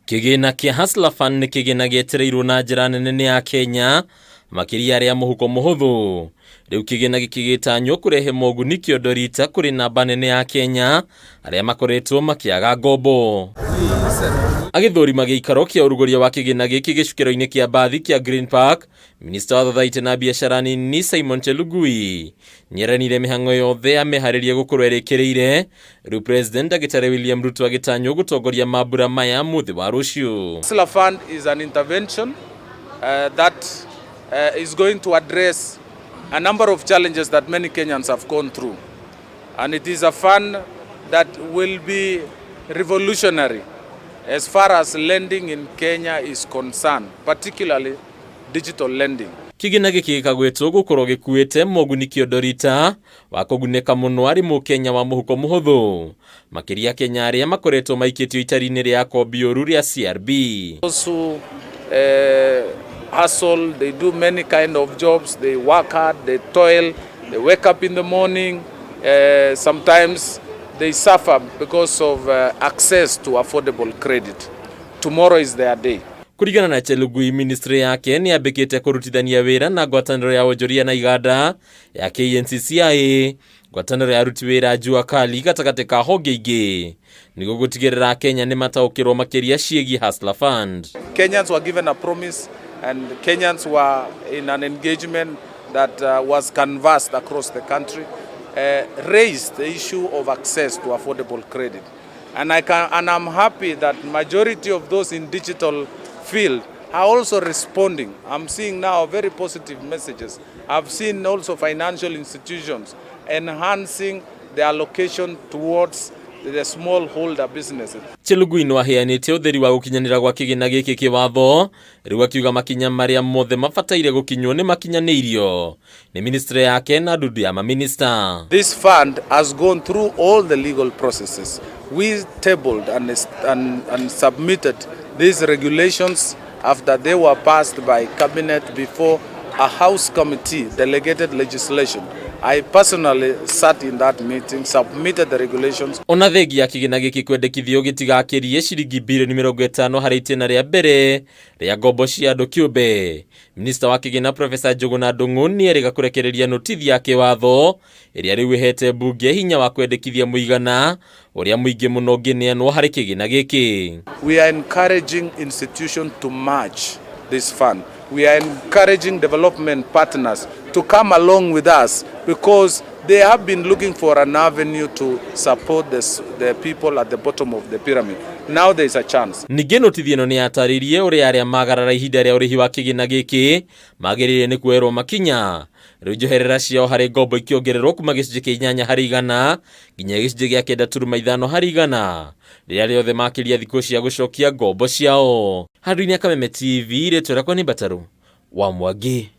Kĩgĩna kĩa Hustler Fund nĩ kĩgĩna gĩetereirwo na njĩra nene nĩ Akenya, makĩria arĩa a mũhuko mũhũthũ. Rĩu kĩgĩna gĩkĩ gĩtanywo kũrehe moguni kĩondo rita kũrĩ namba nene ya Akenya arĩa makoretwo makĩaga ngombo. Agĩthũrima gĩikaro kĩa ũrugũria wa kĩgĩna gĩkĩ gĩcukĩro-inĩ kĩa mbathi kĩa Green Park, Minista wa Thothaitĩ na Biacara Nini Simon Chelugui nĩeranĩire mĩhang'o yothe ya meharĩria gũkorwo ĩrĩkĩrĩire rĩu President Ndagĩtarĩ William Ruto agĩtanywo gũtongoria mambura maya mũthĩ wa rũciũ. Hustler Fund is an intervention that is going to address a number of challenges that many Kenyans have gone through. And it is a fund that will be revolutionary as far as lending in Kenya is concerned, particularly digital lending. Kĩgĩna gĩkĩ gĩkagwetwo gũkorwo gĩkuĩte moguni kĩondo rita wa kũgunĩka mũno arĩ mũkenya wa mũhuko mũhũthũ, makĩria Kenya arĩa makoretwo maikĩtio itari-inĩ rĩa akombi ũru rĩa CRB. Those who hustle, they do many kind of jobs, they work hard, they toil, they wake up in the morning, sometimes they suffer because of access to affordable credit. Tomorrow is their day. Kũringana na Chelugui, ministry yake nĩ yambĩkĩte kũrutithania wĩra na ngwatanĩro ya wonjoria na iganda ya KNCCI, ngwatanĩro ya aruti wĩra Jua Kali gatagatĩ ka honge ingĩ nĩguo gũtigĩrĩra Kenya nĩ mataũkĩrwo makĩria ciĩgiĩ Hustler Fund. Kenyans were given a promise and Kenyans were in an engagement that was canvassed across the country, raised the issue of access to affordable credit. And I'm happy that majority of those in digital field are also responding. I'm seeing now very positive messages. I've seen also financial institutions enhancing the allocation towards the smallholder businesses. Chelugui no aheanĩte ũtheri wa gũkinyanĩra gwa kĩgĩna gĩkĩ kĩwatho, rĩu akiuga makinya marĩa mothe mabataire gũkinywo nĩ makinyanĩirio nĩ ministry yake na ndundu ya maminista. This fund has gone through all the legal processes. We tabled and submitted these regulations after they were passed by cabinet before a House committee delegated legislation. I personally sat in that meeting, submitted the regulations. Ona thengia ya kĩgĩna gĩkĩ kwendekithio gĩtigakĩrie ciringi birioni 50 harĩ itĩna rĩa mbere rĩa ngombo cia andũ kĩũmbe. Minista wa kĩgĩna Professor Njũgũna Ndung'u nĩerĩga kũrekereria notithi ya kĩwatho ĩrĩa rĩu ĩhete mbunge hinya wa kwendekithia mũigana ũrĩa mũingĩ mũno ũngĩneanwo harĩ kĩgĩna gĩkĩ. We are encouraging institutions to match this fund. We are encouraging development partners to come along with us because they have been looking for an avenue to support the people at the bottom of the pyramid. Now there is a chance. Ningĩ notithi ĩno nĩ yatarĩirie ũrĩa arĩa magarara ihinda rĩa ũrĩhi wa kĩgĩna gĩkĩ magĩrĩire nĩ kuoerwo makinya. Rĩu njoherera ciao harĩ ngombo ikĩongererwo kuma gĩcunjĩ kĩa 8% nginya gĩcunjĩ gĩa 9.5% rĩrĩa rĩothe makĩria thikũ cia gũcokia ngombo ciao. Handũ-inĩ ya Kameme TV, rĩtwa rĩakwa nĩ Mbatarũ wa Mwangi.